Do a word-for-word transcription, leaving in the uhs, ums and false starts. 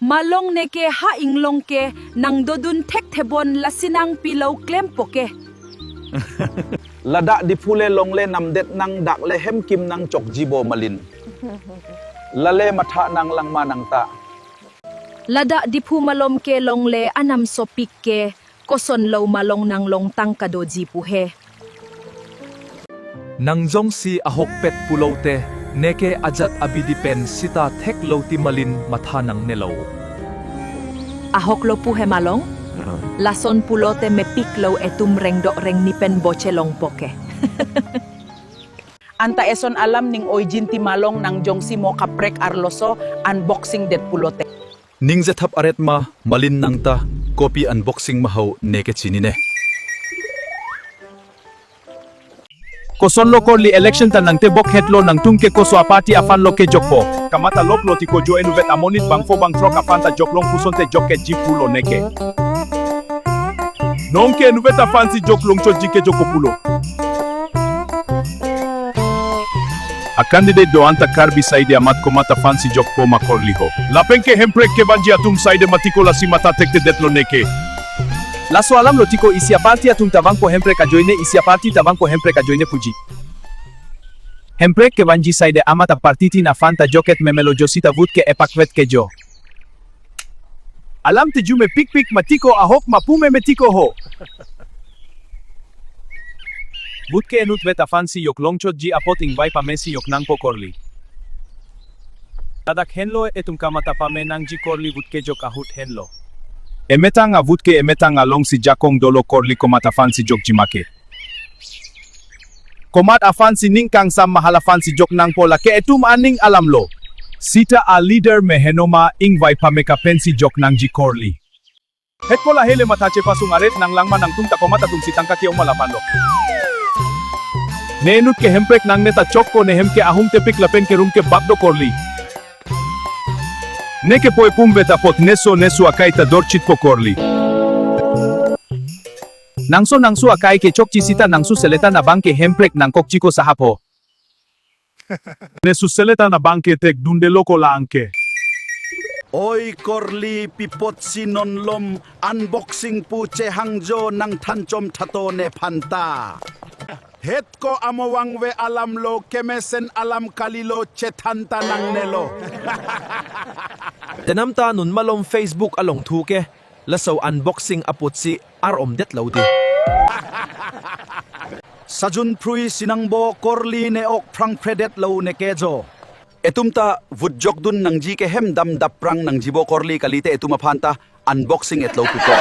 Malong neke ha inglong ke nang dodun thekthebon lasi nang pilo klempo ke. Ladak Diphu le longle namdet nang dak le hem kim nang chokji bo Malin. Lale matha nang langma nangta. Ladak Diphu malom ke longle anam sopik ke kosonlo malong nang longtang kadoji pu he. Nang jongsi ahokpet pulote, neke ajat abidi pen sita theklo ti Malin matha nangnelo. Ahoklo pu he malong? Lason pulote mepiklo etum rengdok rengni pen boche longpo ke. Anta eson alam ning oijin ti malong nang jongsi mo kaprek arloso unboxing det pulote. Ning jethap aret ma, Malin nangta, kopi unboxing ma ho neke chinine. Kosonlo Korli election ta nangtebok hetlo nangtum ke koso aparty aphan lo kejokpo. Kamatha loklo ti ko jo enuvet amonit bangpho bangthrok aphan ta joklong pusonte jok ke ji pulo neke. Nonke enuvet aphansi joklong chotji kejok ko pulo. A candidate do anta Karbi side amat komat aphansi jokpo ma Korli ho. Lapenke Hemprek kevanji atum side matiko lasi matha thekthedetlo neke. Laso alam lo tiko isi aparty atum ta vangpo Hemprek ajoine isi aparty ta vangpo Hemprek ajoine puji. Hemprek kevanji side amat aparty tin aphan ta joket memelo josita vote ke epakvet kejo. Alam teju mepikpik matiko ahok mapu me metiko ho. Vote ke enutvet aphansi joklong chotji apot ingvai pamesi jok nangpo Korli. Ladak henlo etum kamatha pame nangji Korli vote kejok ahut henlo. Emetang a vote ke emetang alongsi jakong dolo Korli komat aphansi jokji make. Komat aphansi ning kangsam ma hala aphansi jok nangpo lake etum aning alamlo. Sita a leader me henoma ingvai pameka pensi jok nangji Korli. Hetko lahele matha chepasung aret nang langma nangtum ta komat atumsi tangka ke-ong ma laphan lo. Ne enut ke Hemprek nangne ta chokko ne hem ke ahum tepik lapenke rum ke bak do Korli. Neke poi pumvet apot neso neso akai ta dorchitpo Korli. Nangso nangso akai ke chokji sita nangso seletan abang ke Hemprek nangkokji ko sahap ho. Neso seletan abang ke thekdundelo ko la-an ke. Oi Korli pi apotsi non malom unboxing pu chehangjo nang thanchom thato nephanta. Hetko amo vangve alamlo kemesen alam kalilo chethanta nangnelo. Tenam ta non malom Facebook along thu ke, laso unboxing apotsi ar-omdetlo di. Sajun phrui sinangbo Korli ne ok phrangphredetlo neke jo. Etum ta vote jokdun nangji ke hem dam dap prang nangji bo Korli kalite etum aphan ta unboxing etlo puko.